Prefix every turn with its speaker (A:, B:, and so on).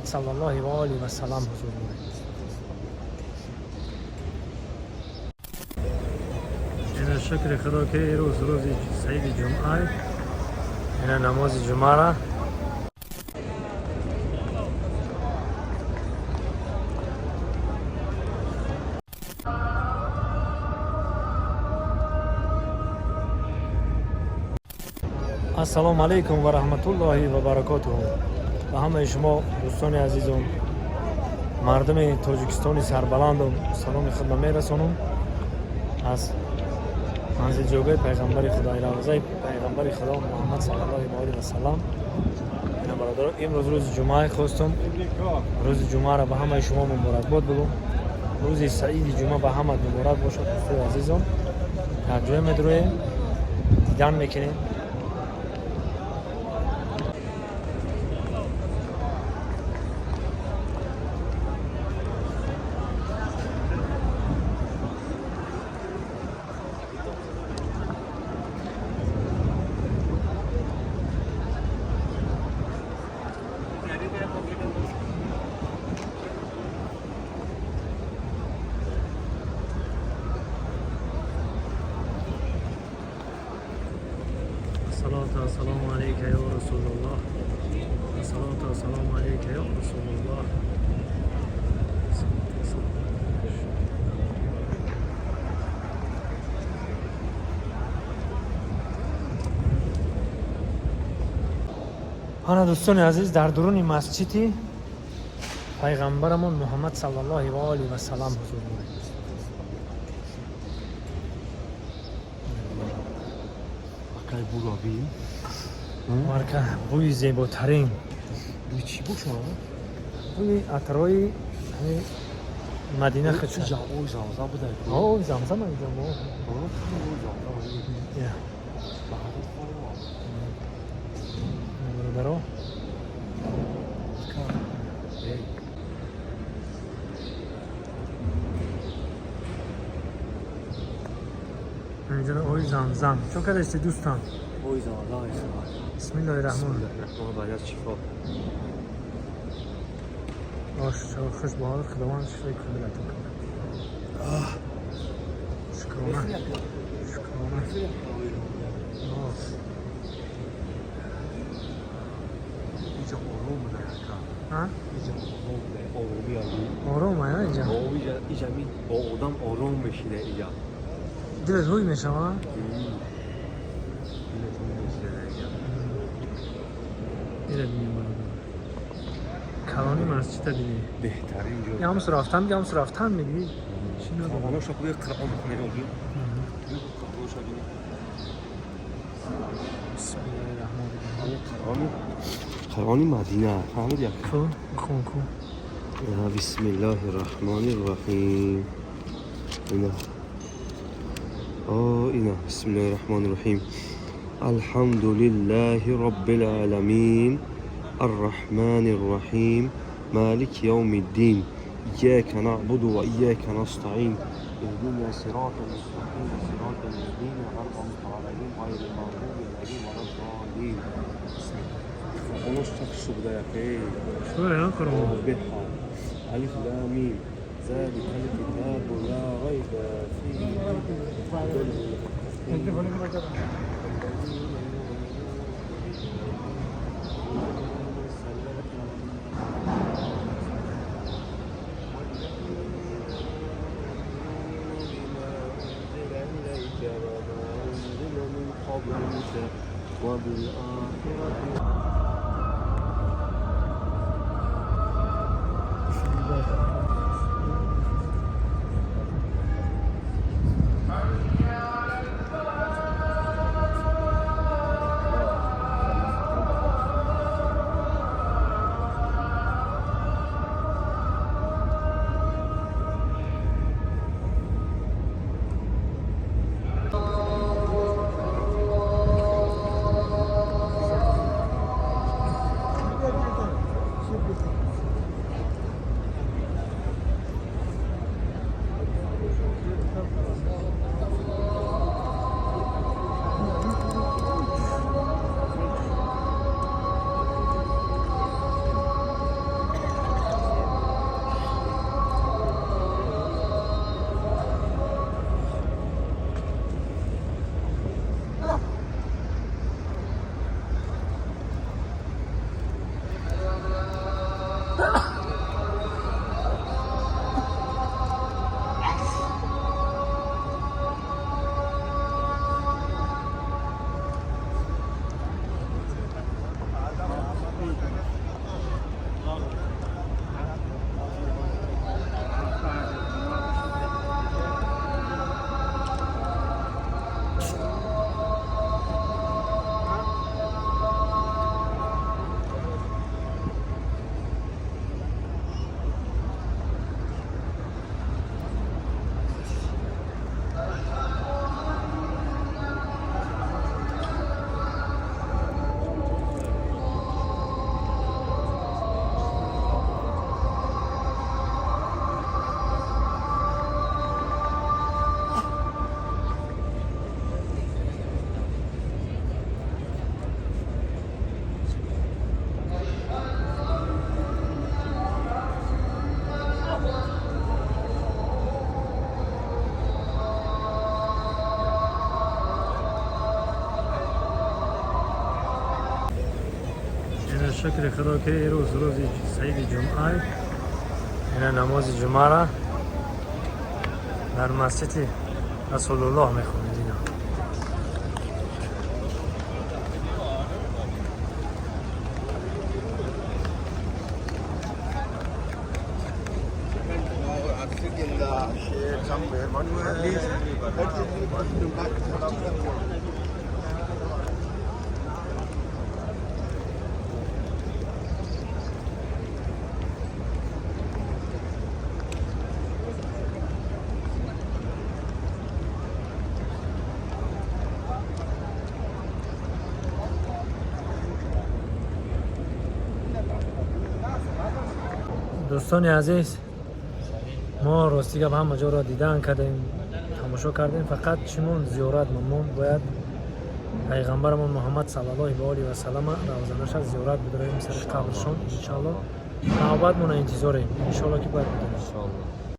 A: Саллаллоҳи ва олиҳи ва саллам ҳузур дорем. Ина шукри Худо ки рӯз рӯзи саиди ҷумъа, ина намози ҷумъара. Ассалому алайкум ва раҳматуллоҳи ва баракотуҳу. Ба ҳамаи шумо дӯстони азизум, мардуми Тоҷикистони сарбаландум саломи худро мерасонам аз манзилҷойгоҳи пайғамбари Худо, равзаи пайғамбари Худо Муҳаммад саллаллоҳу алайҳи васаллам. Ина бародаро, имрӯз рӯзи ҷумъа, хостум рӯзи ҷумъаро ба ҳамаи шумо муборакбод бигӯм. Рӯзи саиди ҷумъа ба ҳама муборак бошад, дӯстои азизом. Дар ҷое медуроем, дидан мекунем. الصلاة والسلام عليك يا رسول الله، الصلاة والسلام عليك يا رسول الله. Ана дӯстони азиз, дар дуруни масҷиди пайғамбарамон Муҳаммад саллаллоҳи ва олиҳи васаллам ҳузур дорем.
B: Акай буро бин.
A: Марка бӯи зеботарин.
B: Бӯи чӣ боша?
A: Бӯи атрои ҳамин Мадина худша.
B: Иҷа оби Замзам буда.
A: Оби Замзам инҷа мо.
B: Оби Замзам.
A: Я. Бародаро. Инҷа оби Замзам. Чо кардасти, дӯстам?
B: Оби Замзам.
A: Бисмиллоҳи раҳмон.
B: Раҳмон аз шифо.
A: Бош, хуш ба ҳолат, Худованд шифои комилатон кунад. Шукрона. Шукрона. Оф.
B: Иҷа ором буда, ака.
A: А?
B: Иҷа ором буда, ороми аби.
A: Ором ая инҷа.
B: Иҷа иҷа ми бо одам ором мешида иҷа.
A: Дилат ҳуй мешава?
B: Дилат ҳуй мешида иҷа.
A: Ира бинем, бародар. Калони масҷида бинем.
B: Беҳтарин ҷо.
A: Ям су рафтан, ям су рафтан мегӯӣ. Чӣ надорам?
B: Қуръоноша бия, Қуръон бихонем оби. Қуръоноша бини.
A: Бисмиллоҳи раҳмони раҳим.
B: Қуръони Қуръони Мадина. Фаҳмид як?
A: Хуб, хон кун.
B: بسم الله الرحمن الرحيم. إنا إنا بسم الله الرحمن الرحيم. الحمد لله رب العالمين، الرحمن الرحيم، مالك يوم الدين، إياك نعبد وإياك نستعين، اهدنا صراط المستقيم، صراط الذين أنعمت عليهم، غير المغضوب عليهم ولا الضالين. قرآنش شخص بوده يا أخي.
A: Шумо Қуръон.
B: بها ألف لام ميم، ذلك الكتاب لا ريب فيه، هدى للمتقين، الذين يؤمنون ويقيمون الصلاة والذين يؤمنون بما أنزل إليك وما أنزل من قبلك وبالآخرة.
A: Шукри Худо, ки рӯз рӯзи саиди ҷумъа, ина намози ҷумъаро дар масҷиди Расулуллоҳ мехонем. Ина Дӯстони азиз, мо рости гап ҳама ҷоро дидан кардем, тамошо кардем, фақат чӣ монд? Зиёрат монд. Бояд пайғамбарамон Муҳаммад саллаллоҳи ва олиҳи васаллама равзанаша зиёрат бидорем, сари қабршон. Иншалло, навбатмона интизорем, иншалло, ки бояд бидорем.